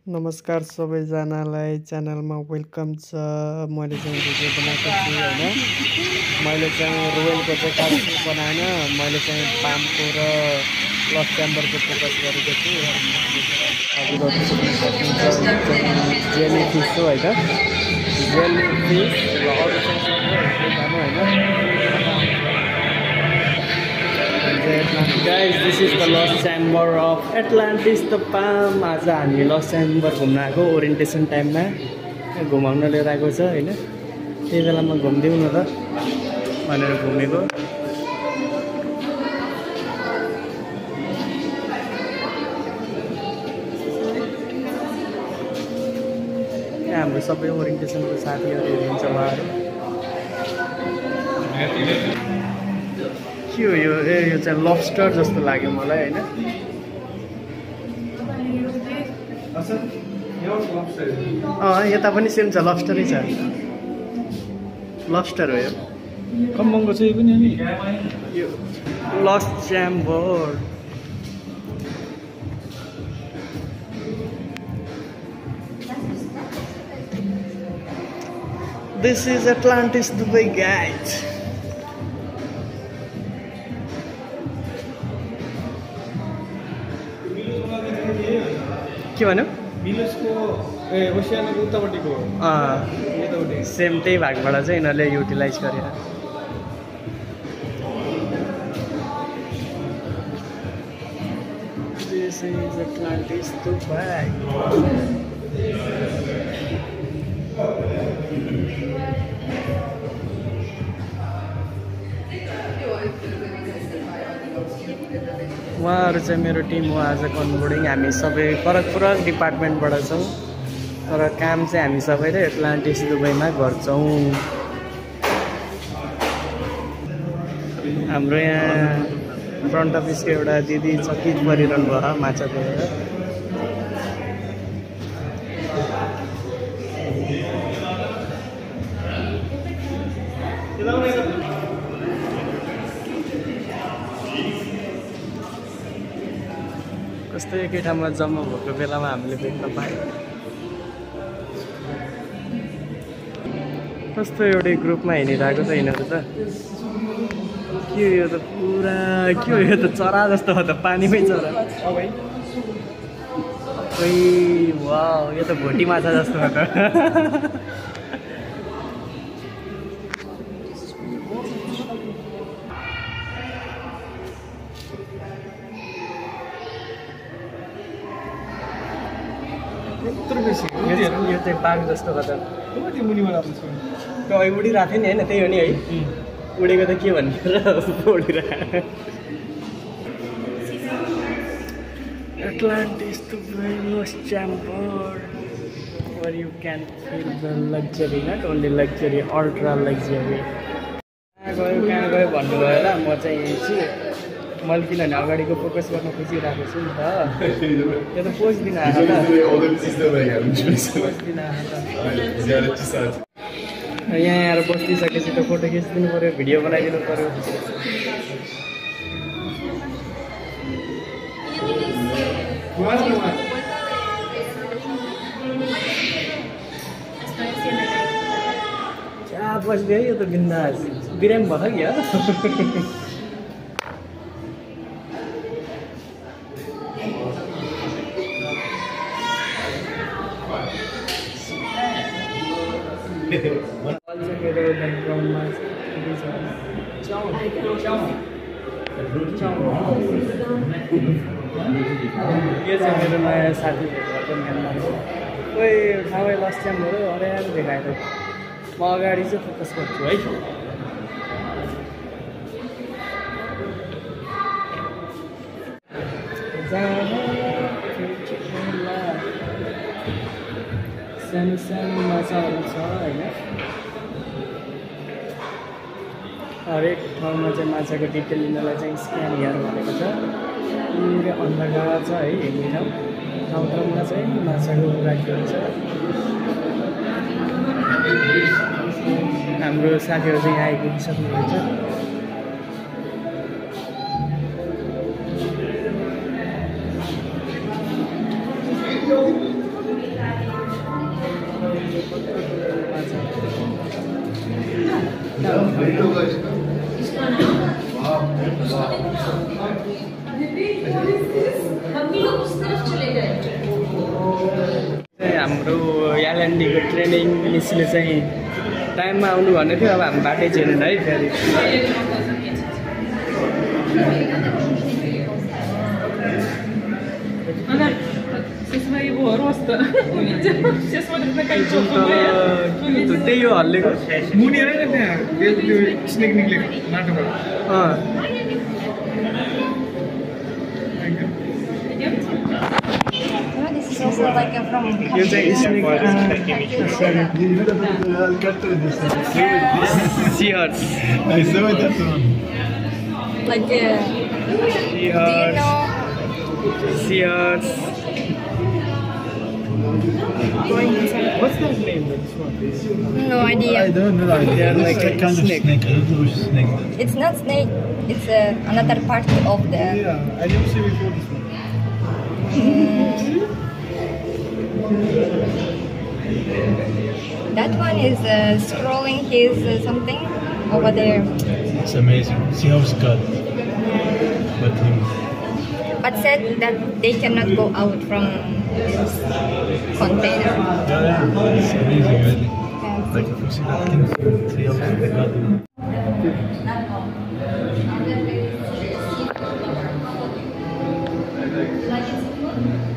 नमस्कार सबैजनालाई च्यानलमा वेलकम छ। मैले चाहिँ भिडियो बनाएको छु हैन। मैले चाहिँ रोयलको चाहिँ खास बनाएन, मैले चाहिँ पामको र लस च्याम्बरको फोकस गरेको छु। हजुरहरु सिक्न सक्नुहुन्छ जेली फिस हो हैन, जेली फिस र अरु चाहिँ सबै जानु हैन। Guys, this is the Lost Chamber of Atlantis, the Palm. आज हामी लस्ट च्याम्बर घुम्न आएको ओरिएन्टेसन टाइममा घुमाउन लिएर आएको छ हैन। त्यही बेलामा घुम्दिउँ न त भनेर घुमेको। यहाँ हाम्रो सबै ओरिएन्टेसनको साथीहरु हुनुहुन्छ उहाँहरु। के हो यो? यो चाहिँ लब्स्टर जस्तो लाग्यो मलाई हैन। यता पनि सेम छ, लब्स्टरै छ। लब्स्टर हो यो। कम महँगो छ यो पनि अनि यो lost chamber. This is Atlantis Dubai, guys. के भन्यो? मिलोसको ओसियानको उतापट्टिको यतापट्टि सेम त्यही भागबाट चाहिँ यिनीहरूले युटिलाइज गरेर। This is Atlantis Dubai. उहाँहरू चाहिँ मेरो टिम हो आजको अनबोर्डिङ। हामी सबै फरक फरक डिपार्टमेन्टबाट छौँ, तर काम चाहिँ हामी सबैले एटलान्टिस दुबईमा गर्छौँ। हाम्रो यहाँ फ्रन्ट अफिसको एउटा दिदी चकित परिरहनु भयो माछा देखेर। कस्तो एकै ठाउँमा जम्मा भएको बेलामा हामीले भेट्न पायौँ। कस्तो एउटै ग्रुपमा हिँडिरहेको त यिनीहरू त। के हो यो त? पुरा के हो यो त? चरा जस्तो हो त, पानीमै चरा। वाउ, यो त भोटी माछा जस्तो हो त। यो चाहिँ बाघ जस्तो गर्दा त्यो मुनिबाट आउँछ। अघि उडिरहेको थियो नि होइन, त्यही हो नि है। उडेको त के भन्ने र उडिरहेको। Atlantis Dubai Lost Chamber, where you can feel the luxury, not only luxury, ultra luxury. कहाँ गयो भन्नुभयो होला। म चाहिँ यहीँ छु। मैले किनभने अगाडिको फोकस गर्न खोजिरहेको छु नि त। यो त पोज दिन आएको त। यहाँ आएर बसिसकेपछि त फोटो खिचिदिनु पऱ्यो, भिडियो बनाइदिनु पऱ्यो। क्या बसिदियो यो त बिन्दास। बिराम भयो क्या। यो चाहिँ मेरो नयाँ साथी भेटेको म्यानमा हो। खोइ ठाउँै लस्ट च्याम्बर हो, हराएर देखाएर। म अगाडि चाहिँ फोकस गर्छु है। सानो सानो माछाहरू छ होइन। हरेक ठाउँमा चाहिँ माछाको डिटेल लिनलाई चाहिँ स्क्यान हेयर भनेको छ। पुरै अन्धकार छ है हेर्ने ठाउँ। ठाउँमा चाहिँ माछाको राखिएको छ। हाम्रो साथीहरू चाहिँ यहाँ आइपुगिसक्नुहुन्छ। हाम्रो एलएनडीको ट्रेनिङ मिसले चाहिँ टाइममा आउनु भन्दै थियो अब हामी बाटै छैनन् है फेरि त्यही हो हल्लेको मुनि होइन त्यहाँ त्यो स्नेक निक्लेको माटोबाट This is also like from यो चाहिँ snake seahorse I saw that one. like do you know seahorse What's their name? no idea. I don't know. They are like It's a kind of snake. snake. I don't know which snake. It's not snake, it's another part of the Yeah, I never see before this one. that one is scrolling his something over there, It's amazing. See how it's cut. But but said that they cannot go out from this container. yeah, it's amazing, really. Yeah. Like if you see that thing, see how it's cut. Like it's